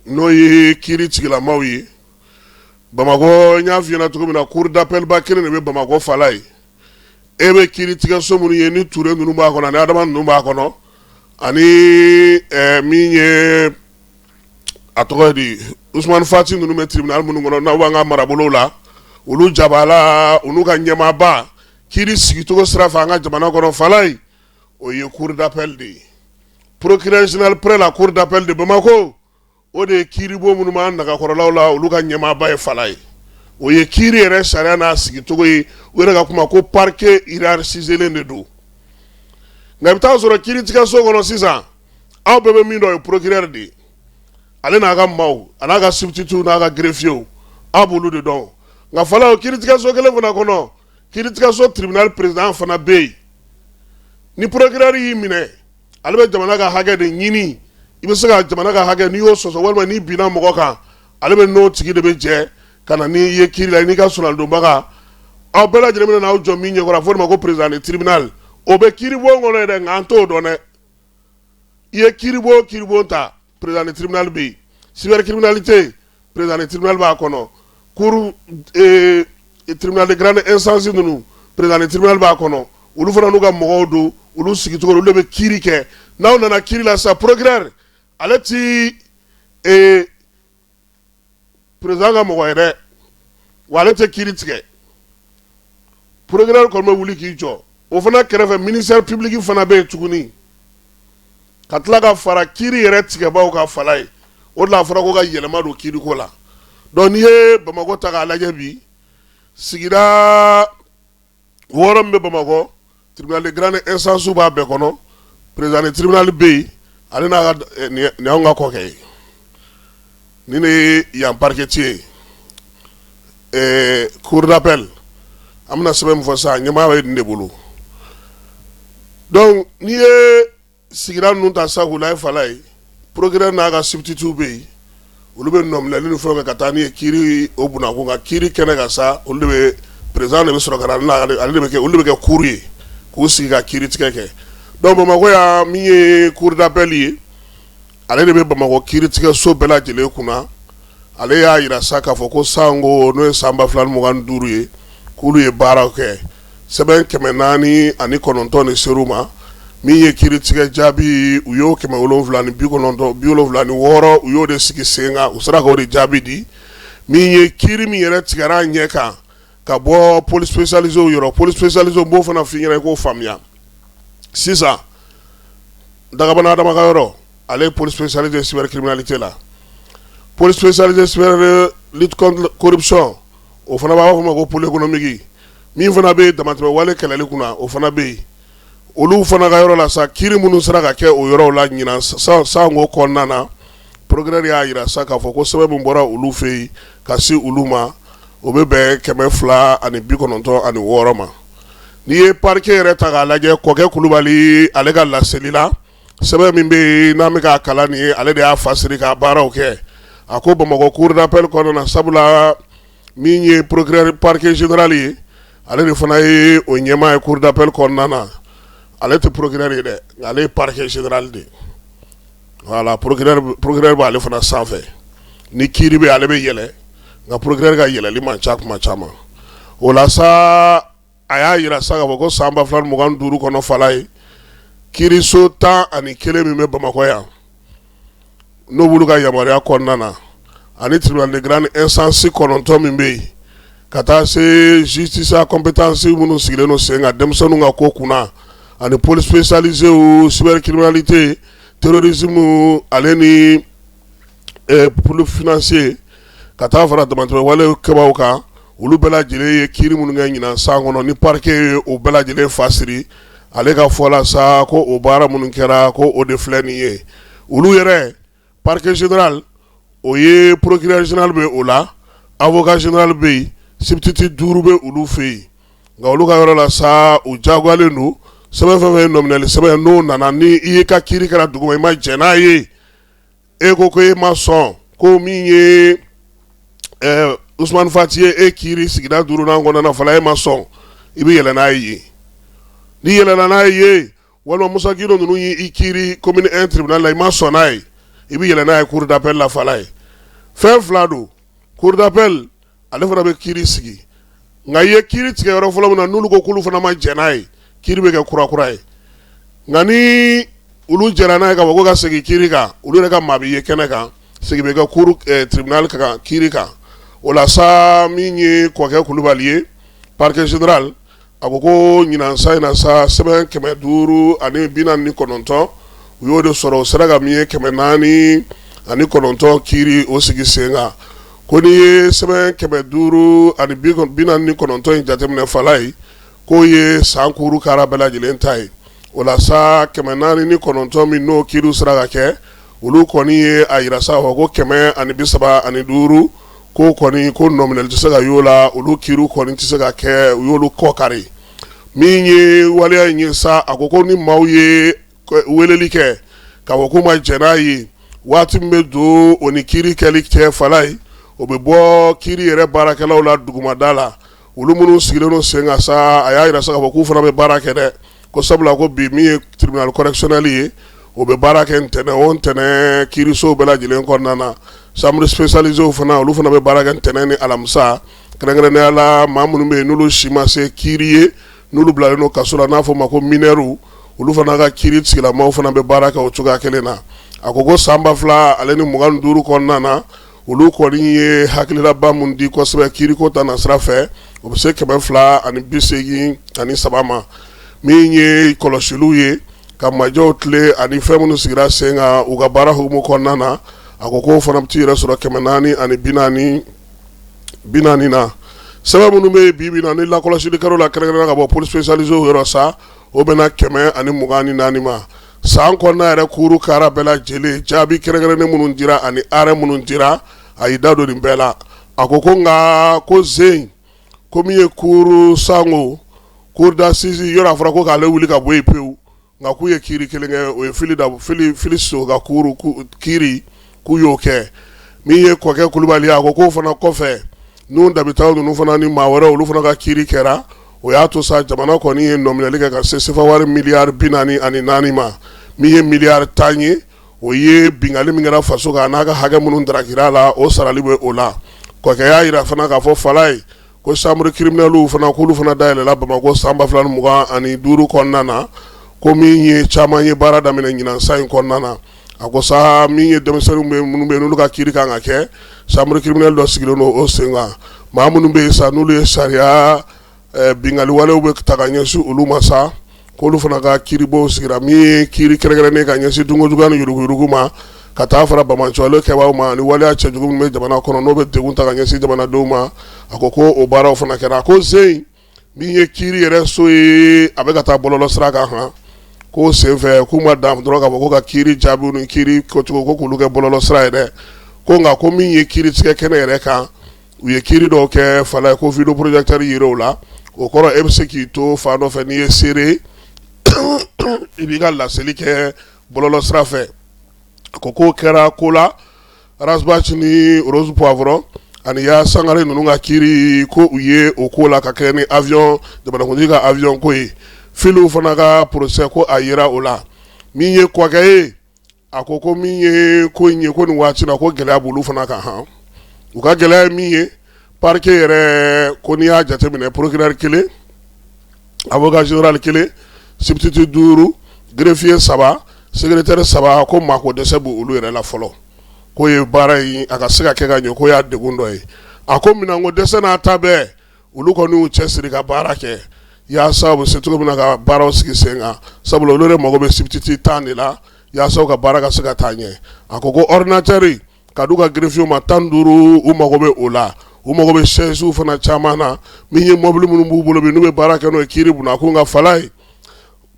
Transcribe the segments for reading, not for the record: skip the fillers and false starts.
N'o ye kiiri tigilamaw ye Bamakɔ, n y'a f'i ɲɛna cogo min na, cour d'appel ba kelen de bɛ Bamakɔ Falaye. E bɛ kiiri tigɛso minnu ye ni Ture ninnu b'a kɔnɔ ani Adama ninnu b'a kɔnɔ ani min ye a tɔgɔ ye di, Usumani Fati ninnu bɛ tribunal minnu kɔnɔ, n'aw b'an ka marabolo la, olu jabala, olu ka ɲɛmaaba kiiri sigicogo sira fɛ an ka jamana kɔnɔ Falaye, o ye cour d'appel de ye. Procureur général près la cour d'appel de Bamako, o de ye kiiribon minnu b'an nagakɔrɔlaw la, olu ka ɲɛmaaba ye Falaye. O ye kiiri yɛrɛ sariya n'a sigicogo ye. U yɛrɛ ka kuma ko parquet hiérarchisé de don. Nka i bɛ taa sɔrɔ kiiritigɛso kɔnɔ sisan, aw bɛɛ bɛ min dɔn, o ye procureur de ye, ale n'a ka maaw, a n'a ka substitut, n'a ka greffier, aw b'olu de dɔn. Nka Falaye, o kiiritigɛso kelen fana kɔnɔ, kiiritigɛso tribunal président fana bɛ yen. Ni procureur y'i minɛ, ale bɛ jamana ka hakɛ de ɲini. I bɛ se ka jamana ka hakɛ, n'i y'o sɔsɔ walima n'i binna mɔgɔ kan, ale bɛ n'o tigi de bɛ jɛ ka na n'i ye kiiri la. N'i ka sonalidonbaga, aw bɛɛ lajɛlen bɛna n'aw jɔ min ɲɛkɔrɔ, a fɔ o de ma ko président de tribunal. O bɛ kiiribon kɔnɔ yɛrɛ, nka an t'o dɔn dɛ. I ye kiiribon kiiribon ta, président de tribunal bɛ yen. Cybercriminalité, président de tribunal b'a kɔnɔ. Cour tribunal de grande instance ninnu, président de tribunal b'a kɔnɔ. Olu fana n'u ka mɔgɔw don, olu sigicogo, olu de bɛ kiiri kɛ. N'aw nana kiiri la sisan, procureur ale ti président ka mɔgɔ ye dɛ, wa ale tɛ kiiri tigɛ. Procureur kɔni bɛ wuli k'i jɔ. O fana kɛrɛfɛ, ministère public fana bɛ yen tuguni, ka tila ka fara kiiri yɛrɛ tigɛbaw ka Falaye. O de la a fɔra ko ka yɛlɛma don kiiriko la. Donc n'i ye Bamakɔ ta k'a lajɛ bi, sigida 6 min bɛ Bamakɔ, tribunal de grande instance b'a bɛɛ kɔnɔ, président de tribunal bɛ yen, ale n'a ka nin y'anw ka kɔkɛ ye, nin de ye yan parquetier ye. Cour d'appel, an bɛna sɛbɛn min fɔ sisan, ɲɛmaa bɛ nin de bolo. Donc n'i ye sigida ninnu ta sisan k'u lajɛ Falaye, procureur n'a ka substitut bɛ yen, olu bɛ nɔminɛli ni fɛnw kɛ ka taa ni ye kiiri o bunakun kan, kiiri kɛnɛ kan sa. Olu de bɛ, président de bɛ sɔrɔ ka na, ale de bɛ kɛ, olu de bɛ kɛ cour ye k'u sigi ka kiiri tigɛ kɛ. Donc Bamakɔ yan, min ye cour d'appel ye, ale de bɛ Bamakɔ kiiri tigɛso bɛɛ lajɛlen kunna. Ale y'a jira sa k'a fɔ ko sanko n'o ye san 2025 ye, k'olu ye baaraw kɛ, sɛbɛn 409 de ser'u ma. Min ye kiiri tigɛ jaabi, u y'o 790, 76, u y'o de sigi sen kan, u sera k'o de jaabi di. Min ye kiiri min yɛrɛ tigɛra a ɲɛ kan ka bɔ police spécialisée yɔrɔ, police spécialisée, n b'o fana f'i ɲɛna i k'o faamuya sisan. Dagabana Adama ka yɔrɔ, ale ye police spécialisée cybercriminalité la, police spécialisée cyber lutte contre corruption, o fana b'a fɔ ma ko pôle économique. Min fana bɛ damatɛmɛ wale kɛlɛli kunna, o fana bɛ yen. Olu fana ka yɔrɔ la sa, kiiri minnu sera ka kɛ o yɔrɔw la ɲinan sanko kɔnɔna na, procureur y'a jira sa k'a fɔ ko sɛbɛn min bɔra olu fɛ yen ka se olu ma, o bɛ bɛn 296 ma. N'i ye parquet yɛrɛ ta k'a lajɛ, Kɔkɛ Kulubali, ale ka laseli la, sɛbɛn min bɛ yen n'an bɛ k'a kalan nin ye, ale de y'a fasiri k'a baaraw kɛ. A ko Bamakɔ cour d'appel kɔnɔna na, sabula min ye procureur parquet général ye, ale de fana ye o ɲɛmaa ye cour d'appel kɔnɔna na. Ale tɛ procureur ye dɛ, nka ale ye parquet général de ye. Voilà, procureur b'ale fana sanfɛ. Ni kiiri bɛ, ale bɛ yɛlɛ, nka procureur ka yɛlɛli man ca kuma caman. O la sa, a y'a jira sa k'a fɔ ko san 2025 kɔnɔ Falaye, kiiriso 11 min bɛ Bamakɔ yan, n'o b'olu ka yamaruya kɔnɔna na, ani tribunal de grande instance 9 min bɛ yen, ka taa se justice à compétence minnu sigilen don sen kan denmisɛnninw ka ko kunna, ani police spécialisée, cybercriminalité, terrorisme, ale ni pôle financier, ka taa fara damatɛmɛ wale kɛbaaw kan, olu bɛɛ lajɛlen ye kiiri minnu kɛ ɲinan san kɔnɔ, ni parquet ye o bɛɛ lajɛlen fasiri, ale ka fɔ la sa ko o baara minnu kɛra, ko o de filɛ nin ye. Olu yɛrɛ, parquet général, o ye procureur général bɛ o la, avocat général bɛ yen, substitut 5 bɛ olu fɛ yen. Nka olu ka yɔrɔ la sa, u diyagoyalen don, sɛbɛn fɛn fɛn ye nɔminɛli sɛbɛn, n'o nana, ni i ye ka kiiri kɛra dugu ma, i ma jɛn n'a ye, e ko ko e ma sɔn ko min ye Usumani Fati ye e kiiri sigida 5nan kɔnɔna fana, e ma sɔn, i bɛ yɛlɛ n'a ye yen. N'i yɛlɛla n'a ye yen, walima Musa Gindo ninnu y'i kiiri commune 1 tribunal la, i ma sɔn n'a ye, i bɛ yɛlɛn n'a ye cour d'appel la Falaye. Fɛn fila don, cour d'appel ale fana bɛ kiiri sigi, nka i ye kiiri tigɛ yɔrɔ fɔlɔ min na, n'olu ko k'olu fana ma jɛn n'a ye, kiiri bɛ kɛ kura kura ye. Nka ni olu jɛra n'a ye k'a fɔ ko ka segin kiiri kan, olu yɛrɛ ka maa bɛ ye kɛnɛ kan, segin bɛ kɛ cour tribunal kan kiiri kan. O la sa, min ye Kɔkɛ Kulubali ye, parquet général, a ko ko ɲinan san in na sa, sɛbɛn 549, u y'o de sɔrɔ. O sera ka min ye 409 kiiri o sigi sen kan. Ko n'i ye sɛbɛn 549 in jateminɛ, Falaye, k'o ye san kuru kara bɛɛ lajɛlen ta ye. O la sa, 409 min n'o kiiriw sera ka kɛ, olu kɔni ye a yira sa ko 135 ko kɔni ko nɔminɛli tɛ se ka y'o la, olu kiiriw kɔni tɛ se ka kɛ, u y'olu kɔ kari. Min ye waleya in ye sa, a ko ko ni maaw ye weleli kɛ k'a fɔ k'u ma jɛn n'a ye, waati min bɛ don o ni kiiri kɛli cɛ, Falaye, o bɛ bɔ kiiri yɛrɛ baarakɛlaw la dugumada la, olu minnu sigilen don sen kan sa. A y'a jira sa k'a fɔ k'u fana bɛ baara kɛ dɛ, ko sabula ko bi min ye tribunal correctionnel ye, o bɛ baara kɛ ntɛnɛn o ntɛnɛn kiirisow bɛɛ lajɛlen kɔnɔna na. Chambre spécialisée fana, olu fana bɛ baara kɛ ntɛnɛn ni alamisa, kɛrɛnkɛrɛnnenya la maa minnu bɛ yen n'olu si ma se kiiri ye, n'olu bilalen don kaso la, n'a fɔ ma ko mineurw, olu fana ka kiiri tigilamaw fana bɛ baara kɛ o cogoya kelen na. A ko ko san 2025 kɔnɔna na, olu kɔni ye hakililaba min di kosɛbɛ kiiriko ta na sira fɛ, o bɛ se 283 ma. Min ye kɔlɔsiliw ye ka majɔw tile ani fɛn minnu sigira sen kan u ka baara hukumu kɔnɔna na, a ko k'o fana bɛ t'i yɛrɛ sɔrɔ 440 na. Sɛbɛn minnu bɛ yen bi bi na ni lakɔlɔsili kɛr'o la, kɛrɛnkɛrɛnnenya ka bɔ police spécialisée yɔrɔ sa, o bɛnna 124 ma. San kɔnɔna yɛrɛ kuru kara bɛɛ lajɛlen, jaabi kɛrɛnkɛrɛnnen minnu dira ani arrêt minnu dira, a y'i da don nin bɛɛ la. A ko ko nka ko zen ko min ye cour sango cour d'assises yɔrɔ, a fɔra ko k'ale wuli ka bɔ yen pewu, nka k'u ye kiiri kelen kɛ, o ye fili da fili fili so ka cour kiiri k'u y'o kɛ. Min ye Kɔkɛ Kulubali ye, a ko k'o fana kɔfɛ, n'u dabitaw ninnu fana ni maa wɛrɛ, olu fana ka kiiri kɛra. O y'a to sa, jamana kɔni ye nɔminɛli kɛ ka se sefa wari miliyari 44 ma. Min ye miliyari 10 ye, o ye binkanni min kɛra faso kan n'a ka hakɛ minnu darakira la, o sarali bɛ o la. Kɔkɛ y'a jira fana k'a fɔ, Falaye, ko chambre criminelle fana, k'olu fana dayɛlɛla Bamakɔ san 2025 kɔnɔna na, ko min ye caman ye baara daminɛ ɲinan san in kɔnɔna na. A ko sa, min ye denmisɛnninw bɛ minnu bɛ yen n'olu ka kiiri kan ka kɛ, chambre criminelle dɔ sigilen don o sen kan. Maa minnu bɛ yen sa, n'olu ye sariya binkanni walew bɛ ta ka ɲɛsin olu ma sa, k'olu fana ka kiiribonw sigira. Min ye kiiri kɛrɛnkɛrɛnnen ka ɲɛsin dunkojuguya ni yuruguyurugu ma, ka taa fara banbaanciwale kɛbaaw ma ani waleya cɛjugu min bɛ jamana kɔnɔ, n'o bɛ degun ta ka ɲɛsin jamanadenw ma, a ko ko o baaraw fana kɛra. A ko zen min ye kiiri yɛrɛ so ye, a bɛ ka taa bɔlɔlɔ sira kan han. K'o senfɛ, k'u ma dan dɔrɔn k'a fɔ ko ka kiiri jaabiw ni kiiri kɛcogo ko k'olu kɛ bɔlɔlɔ sira ye dɛ, ko nka ko min ye kiiri tigɛ kɛnɛ yɛrɛ kan, u ye kiiri dɔw kɛ, Falaye, ko vidéo projecteur yera o la. O kɔrɔ, e bɛ se k'i to fan dɔ fɛ, n'i ye seere, i b'i ka laseli kɛ bɔlɔlɔ sira fɛ. A ko k'o kɛra ko la Ras Bath ni Rose Poivron ani ya Sangare ninnu ka kiiri, ko u ye o ko la ka kɛ ni avion, jamanakuntigi ka avion ko ye. Filiw fana ka procès, ko a yera o la. Min ye Kɔkɛ ye, a ko ko min ye ko in ye, ko nin waati la, ko gɛlɛya b'olu fana kan han. U ka gɛlɛya ye min ye, parquet yɛrɛ, ko n'i y'a jateminɛ, procureur kelen, avocat général kelen, substitut duuru, greffier saba, secrétaire saba, ko maako dɛsɛ b'u olu yɛrɛ la fɔlɔ. K'o ye baara in a ka se ka kɛ ka ɲɛ, ko y'a degun dɔ ye. A ko minɛnko dɛsɛ n'a ta bɛɛ, olu kɔni y'u cɛsiri ka baara kɛ yaasa u bɛ se cogo min na ka baaraw sigi sen kan, sabula olu yɛrɛ mago bɛ substitut 10 de la yaasa u ka baara ka se ka taa ɲɛ. A ko ko ordinateur ka d'u ka greffier ma 15, u mago bɛ o la. U mago bɛ chaise fana caman na. Min ye mobili minnu b'u bolo bi, n'u bɛ baara kɛ n'o ye kiiri bunna, ko nka Falaye,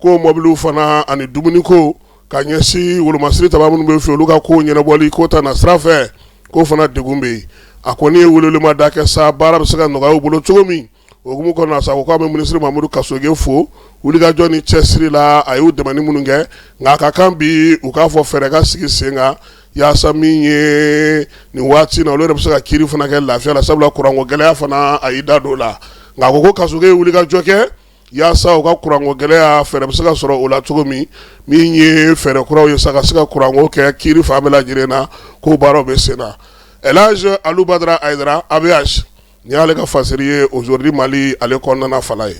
ko mɔbiliw fana ani dumuniko ka ɲɛsin wolomasiri taba minnu bɛ fɛ, olu ka ko ɲɛnabɔli ko ta na sira fɛ, k'o fana degun bɛ yen. A kɔni ye welewelema da kɛ sa, baara bɛ se ka nɔgɔya u bolo cogo min. O hukumu kɔnɔna sa, ko k'a bɛ minisiri Mamudu Kasoge fo wulikajɔ ni cɛsiri la, a y'u dɛmɛni minnu kɛ. Nka a ka kan bi u k'a fɔ fɛɛrɛ ka sigi sen kan yaasa min ye nin waati na, olu yɛrɛ bɛ se ka kiiri fana kɛ lafiya la, sabula kuranko gɛlɛya fana, a y'i da don o la. Nka a ko ko Kasoge ye wulikajɔ kɛ. yaasa u ka kuranko gɛlɛya fɛɛrɛ bɛ se ka sɔrɔ o la cogo min, min ye fɛɛrɛ kuraw ye sa ka se ka kuranko kɛ kiiri fan bɛɛ lajɛlen na, k'o baaraw bɛ sen na. Elhadj Alou Badara Haidara ABH, nin y'ale ka fasiri ye Aujourd'hui Mali ale kɔnɔna fana ye.